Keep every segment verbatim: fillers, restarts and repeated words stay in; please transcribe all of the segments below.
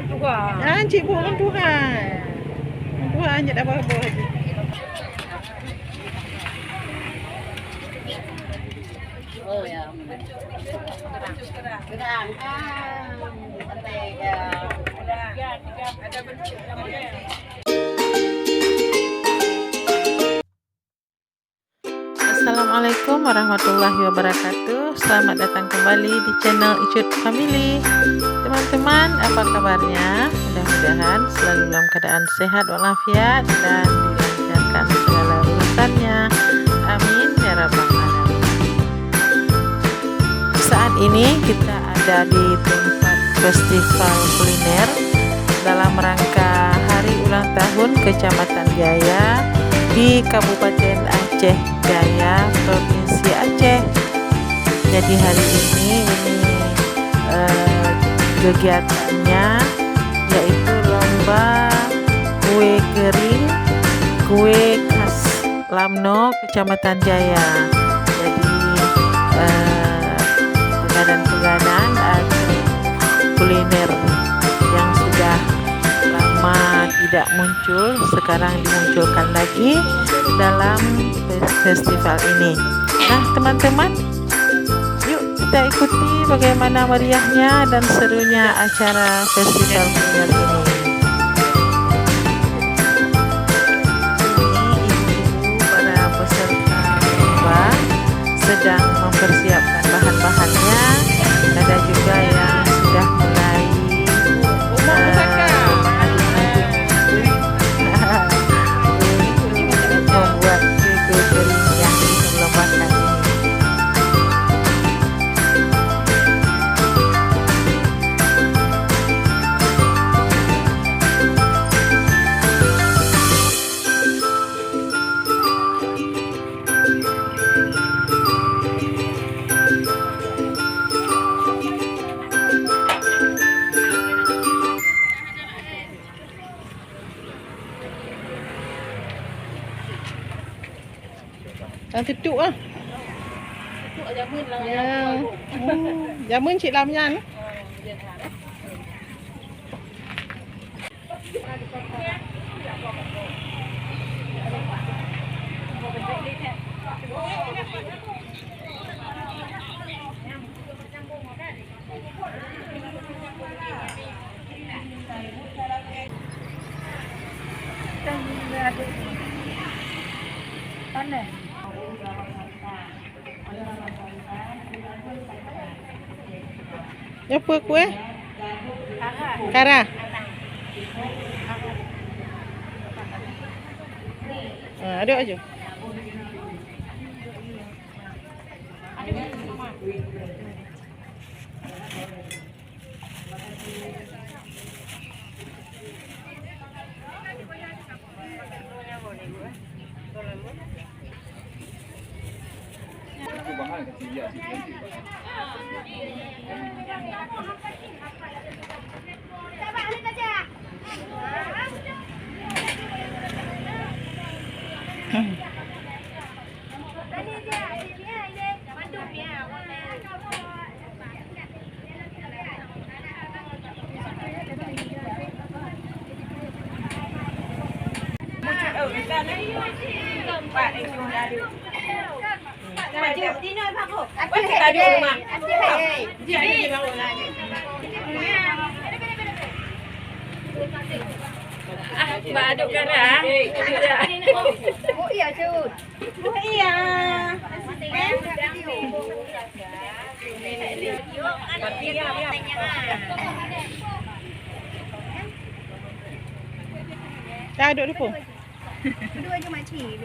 Tuhan. Jangan cik bukan Tuhan. Tuhan je dah bawa-bawa je. Oh ya. Gerang. Ah, santai je. Assalamualaikum warahmatullahi wabarakatuh. Selamat datang kembali di channel Icut Family. Teman-teman, apa kabarnya? Mudah-mudahan selalu dalam keadaan sehat walafiat dan dilancarkan segala urusannya. Amin ya rabbal alamin. Saat ini kita ada di tempat festival kuliner dalam rangka hari ulang tahun Kecamatan Jaya di Kabupaten Aceh Jaya, Provinsi Aceh. Jadi hari ini, ini, eh, kegiatannya yaitu lomba kue kering, kue khas Lamno, Kecamatan Jaya. Jadi, eh, pegadaian-pegadaian atau kuliner yang sudah lama tidak muncul, sekarang dimunculkan lagi dalam festival ini. Nah, teman-teman, yuk kita ikuti bagaimana meriahnya dan serunya acara festival kuliner ini. Ini ibu-ibu para peserta lomba sedang mempersiapkan bahan-bahannya. Ada juga yang sudah mulai, eh, mengaduk-aduk untuk membuat kue-kue kering yang diperlombakan ini. Lam tutup ah. Tutup jameun lam. Ya. Oh, jameun cit lam nyan. Nyoe peue kueh? Kara. Ah, aduk aju. Ah, ba aduk kara. Oh iya, Cut. Oh iya. Dah aduk depan. Kedua je makcik.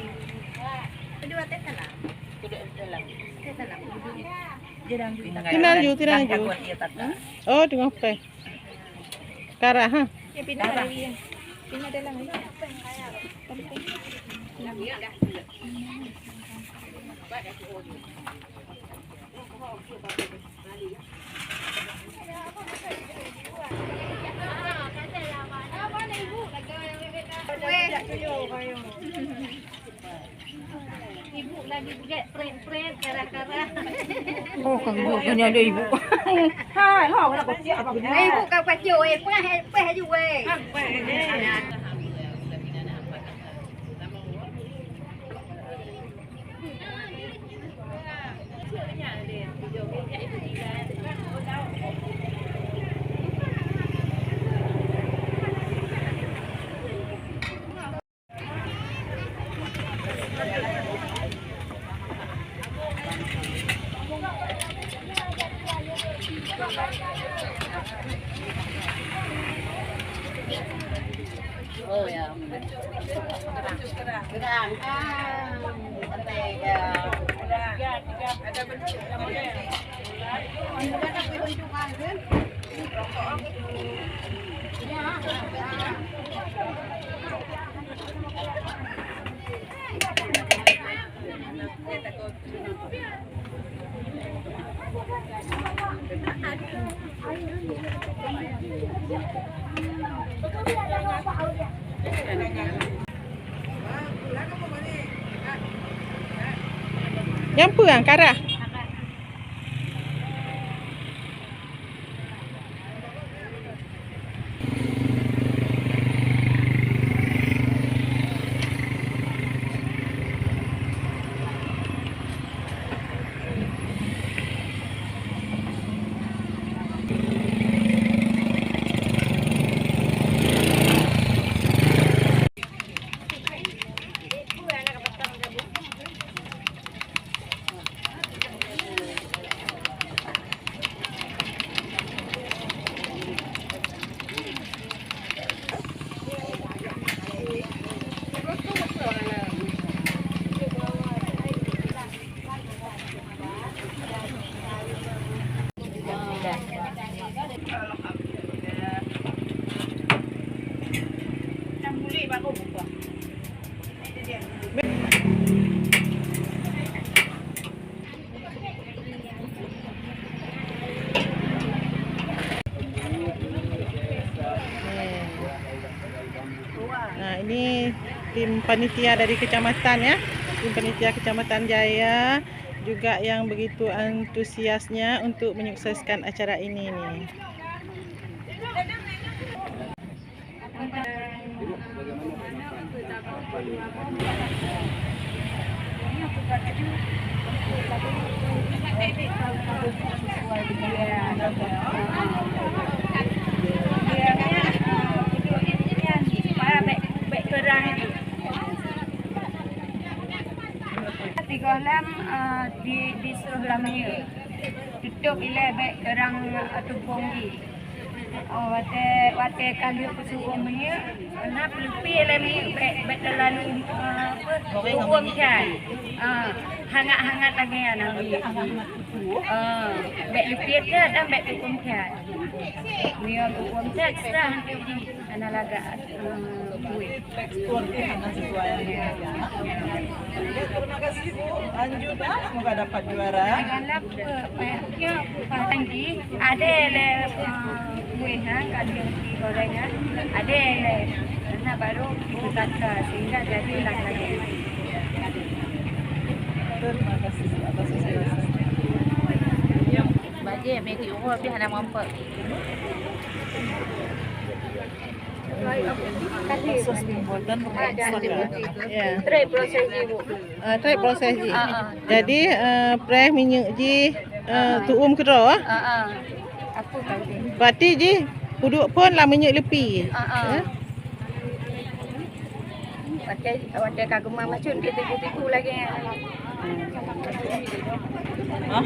Kedua teh salah. Teh salah. Tinaju, tinaju. Oh, tengah pakai. Karah, ha? Ya, pindah lagi, ya. Pindah dalam lagi. Ibu lagi buat prank-prank, karah-karah. Oh, kan ibu, kan ada ibu. Hai, hai, ho, kena kocik apa gini? Eh, bukan kocik, eh, payah, eh, payah juga, eh. Oh, ya. Sedang. Ah, santai, ya. Ada bentuk, ada model. Nyang peue nyang karah? Nah, ini tim panitia dari kecamatan, ya. Tim panitia Kecamatan Jaya juga yang begitu antusiasnya untuk menyukseskan acara ini, nih. Tiga lam, eh, di, disuruh lam minyeuk. Tutup ilée bék keurang, eh, tupông jih. Oh, watée, watée ka lheueh peusu'uem minyeuk, na peuleupi lé minyeuk bék, bék teulalu, eh, apa, uem that. Ah, hangat-hangat lagée nyan. Ah, bék leupie that dan bék teuuem that. Meunyoe teuuem that, seurah hantu jih. Hana lagak, eh, kueh. Tekstur dia hana sesuai dengan dia. Terima kasih, Bu. Lanjut, ah. Semoga dapat juara. Dalam pe-, pe-, ya, paham ji. Ada le, eh, kueh, ha, kalau digoreng, ha. Ada le. Karena baru ditata sehingga jadilah lagi. Terima kasih, Bu, atas sosialisasi. Bajée meuti uroe pih hana mampu. Sos timbul dan rumput. Ya. Trép proses jih, Bu. Ah, trép proses jih. Ah, ah. Jadi, eh, preh minyeuk jih, eh, teuuem keudroe, ah? Ah, ah. Apa kau tu? Berarti jih peuduek phon lam minyeuk leupie. Ah, ah. Eh? Watée, watée ka geumah macut, dia tipu-tipu lagée nyan. Hah?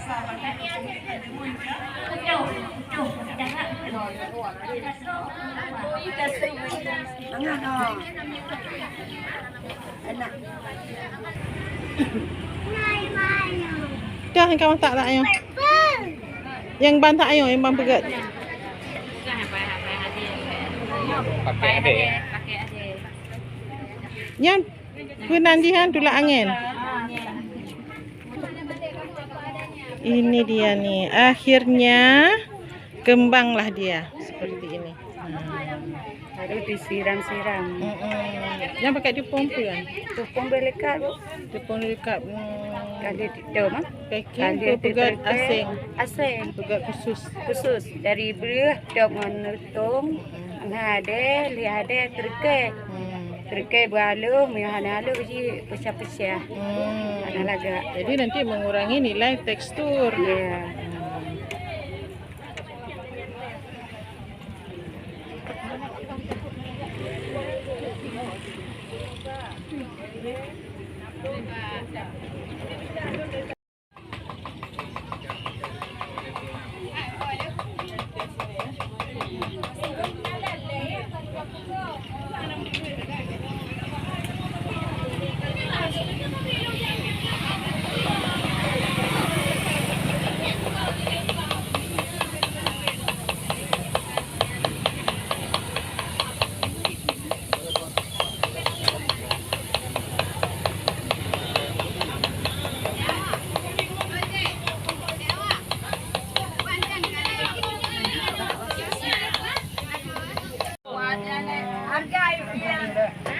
Dah, engkau masak tak, ayah? Yang ban tak, ayah, yang ban peugét. Pakai adé. Nyan peunan jihan tulak angén. Ini dia nih, akhirnya kembanglah dia seperti ini. Hmm. Baru disiram-siram. Mm-mm. Yang pakai tepung pun kan? Tepung beulekat, Bu. Tepung beulekat. Hmm. Kali itu mah. Packing kali itu peugét asing. Asing. Peugét khusus. Khusus dari breuh, dok ngon lutung, ngon adé, lé adé, teureuké. Hmm. Teureuké beualoh, meunyoe hana aloh ji pecah-pecah. Hmm. Hana lagak. Jadi nanti mengurangi nilai tekstur. Ya.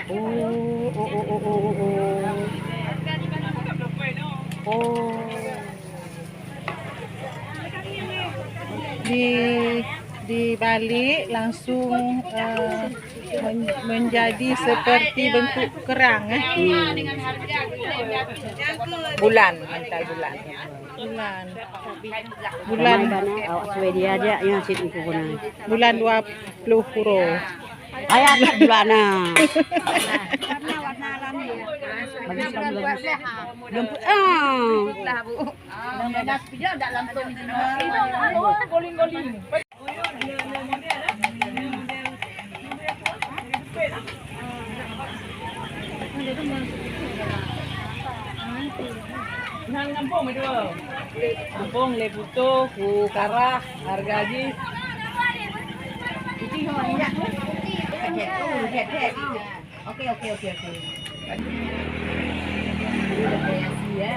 Hmm. Oh, oh, oh. Oh. Di, dibalik langsung, eh, men-, menjadi seperti bentuk kerang, eh. Hmm. Bulan, mental bulan. Bulan. Bulan. Ramai bana, awak suwai dia aja, ya, cit uku kena. Bulan dua puluh kuro. Ayah tak bulan na. Bagus, bagus, bagus. Belum pu-, ah. Nyan gampông meudua. Gampông lé putôh, ku karah, harga jih. Oke, oke, oke, oke. Ini udah variasi ya.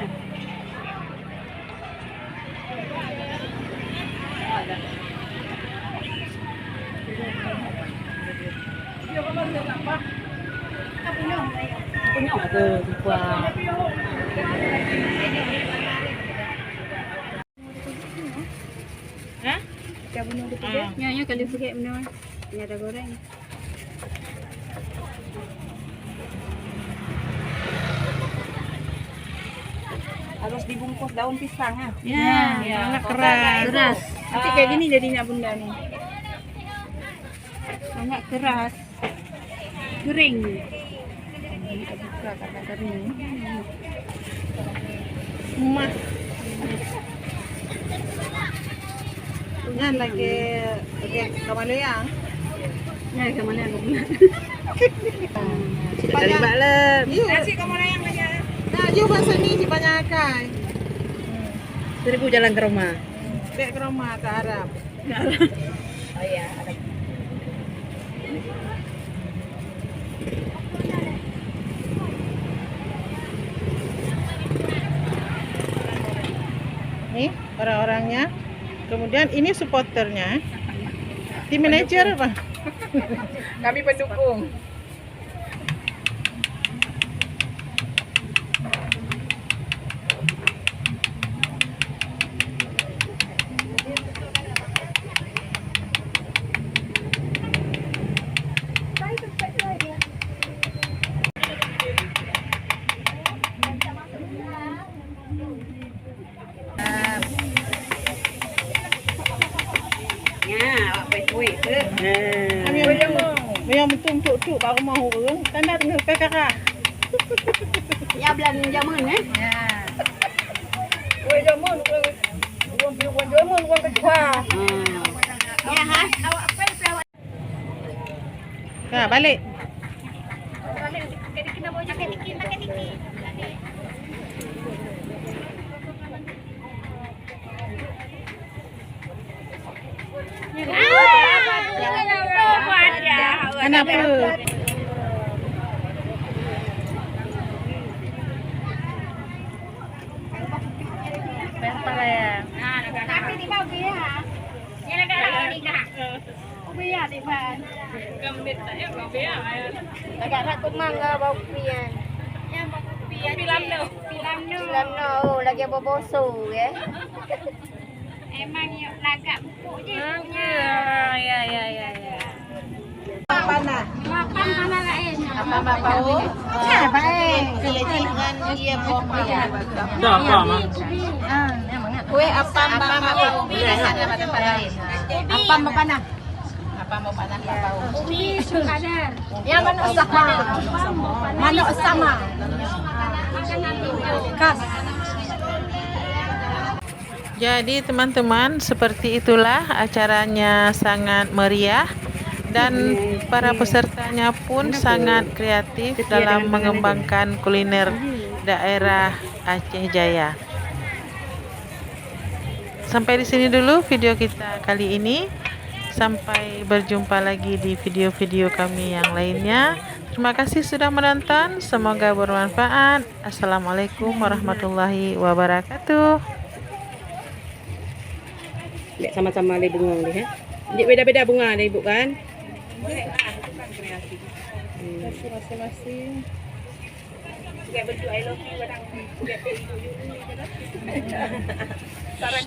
Punya ada juga. Hah? Ikan bunoe tu. Ah. Nyoe, nyoe kali sikit bunoe. Ini ada goreng. Harus dibungkus daun pisang, ah. Ya, ya, sangat keras. Keras. Nanti kayak gini jadinya bunda ni. Sangat keras. Kering. Ini terbuka karena kering. Emas. Nyan lagi, lagi kamalayang. Nyan kamalayang. Cik terlibat lah. Nasi kamalayang banyak. Nah, you bahasa ni cik banyak akai. Seribu jalan ke rumah. Dek ke rumah ke Arab. Oh ya, ada. Ni orang-orangnya. Kemudian ini supporternya. Tim manajer apa? Kami pendukung. Nya, awak pui-pui tu. Nah. Meunyoe meutueng tuk-tuk bak rumoh ureueng, tanda teungoh P K K. Ya, bulan jameun, eh? Ya. Weh, jameun, weh. Ka balik. Kenapa? Lagak that tumang ngon bau kupi nyan. Kupi lam no. Kupi lam no, oh, lagak boboso, ya. Emang yuk lagak empuk je. Ah, ya, ya, ya, ya. Makan mana lain? Apa, apa, oh? Ya, baik. Kelenci dengan dia buah paya. Dah, apa, Mak? Ah, kuih apam, apa, apa, oh? Rasanya ada tempat lain. Apam apa nah? Apam apa nah? Ubi, sukadar. Ya, manok sama. Manok sama. Khas. Jadi, teman-teman, seperti itulah acaranya, sangat meriah dan para pesertanya pun sangat kreatif dalam mengembangkan kuliner daerah Aceh Jaya. Sampai di sini dulu video kita kali ini. Sampai berjumpa lagi di video-video kami yang lainnya. Terima kasih sudah menonton. Semoga bermanfaat. Assalamualaikum warahmatullahi wabarakatuh. Dek sama-sama lé bunga lé, eh. Dek beda-beda bunga lé ibu kan? Hmm. Masing-masing. Saran.